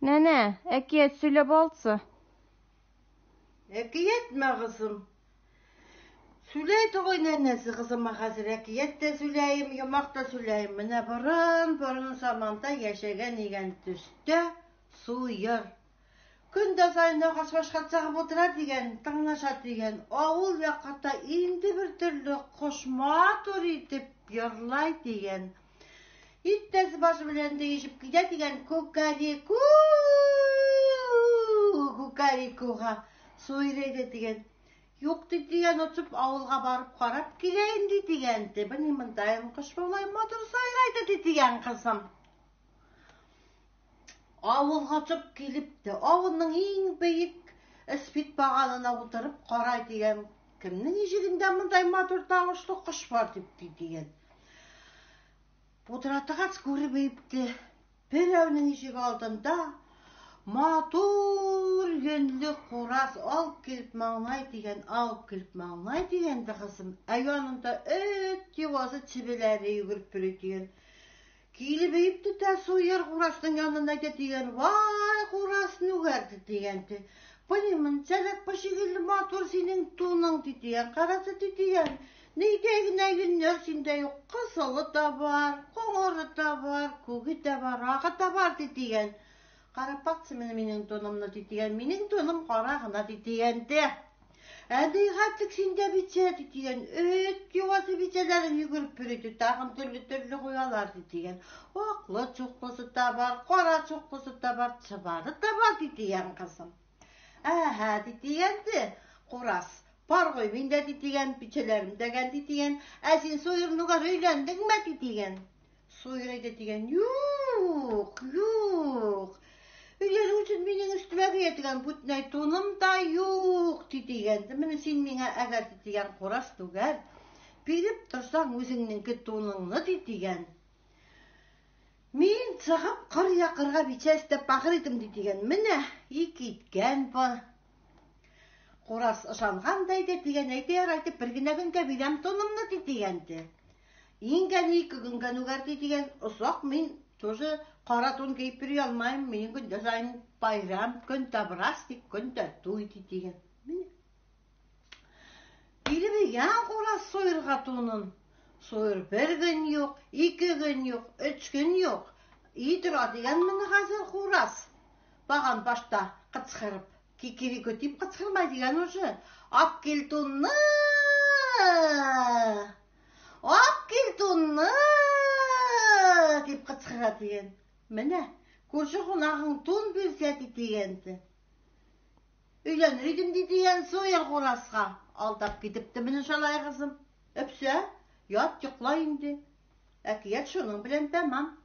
Нәнә, әкият сөйләп алсы. Әкиятме, кызым? Сүләй тогой нәнәсе кызыма хәзер әкият тә сүләем, йомак та сүләем. Менә борын-борын заманда яшәгән игән төстә суер. Көн дә саен агач башка чыгып утыра дигән, тыңлаша дигән. Авыл якта инде бер төрле кош матур итеп йырлай дигән. Иттәсе башы белән тиешеп китә дигән кукареку, кукарекуга суер әйдә дигән. Юк ди дигән, очып авылга барып карап киләем ди дигән. Ди, бу мондаем кош болай матур сайрайды ди дигән кызым. Авылга очып килеп тә, авылның иң бөек эспит баганына утырып карай дигән. Кемнең ишегендә мондай матур тавышлы кош бар дип ди дигән. Утыра торгач күреп ипте. Берәүнең ишеге алдында матур йөнле кураз алып килеп маңнай дигән, алып килеп маңнай дигән дә кызым. Ә янында эт юасы чебеләре йөгереп йөри дигән. Килеп иеп тотә суер курасның янына әйтә дигән, вай, курас нүгәрде дигән ти. Понимын, сәләк пошигелле матур синең туның ди дигән, карасы ди дигән. Нидә генә йөннәр синдә юк, кызылы да бар, коңыры да бар, күге дә бар, агы да бар ди дигән. Карап баксы менә минем тунымны ди дигән, минем туным кара гына ди дигән дә. Ә нигәтлек синдә бичә ди дигән, эт юасы бичәләрең йөгереп йөри ди, тагын төрле-төрле куялар ди дигән. Аклы чуклысы да бар, кара чуклысы да бар, чыбары да бар ди дигән кызым. Әһә, ди дигән ди, курас. Бар гой, мин дә ди дигән, бичәләрем дәгән ди дигән. Ә син суернуга өйләндеңме ди дигән. Суер әйтә дигән, юк, юк. Өйләнү өчен минем өстемә кия дигән бүтнәй туным да юк, ди дигән. Менә син миңа әгәр ди дигән курас түгел, биреп торсаң үзеңнеңке туныңны ди дигән. Мин чыгып кыр якырга бичә эстәп бакыр идем ди дигән. Менә и киткән бу. Курас ышанган да әйтә дигән, әйтә ярай дип бер генә көнгә бирәм тунымны ди дигән ди. Иңгән ике көнгә нүгәрти дигән озак мин тоже кара тун киеп йөри алмыйм. Минем көндә саен байрам, көндә праздник, көндә туй ди дигән. Менә. Килеп игән курас суерга тунын. Суер бер көн юк, ике көн юк, өч көн юк. И тора дигән менә хәзер курас. Баган башта кычкырып. Кикирико дип кычкырмай дигән уже. Ап кил тунны! Ап кил тунны! Дип кычкыра дигән. Менә, күрше кунагың тун бирсә ди дигән. Өйләнер идем ди дигән суер кураска. Алдап китепте менә шалай кызым. Өпсә, ят йокла инде. Әкият шуның белән тәмам.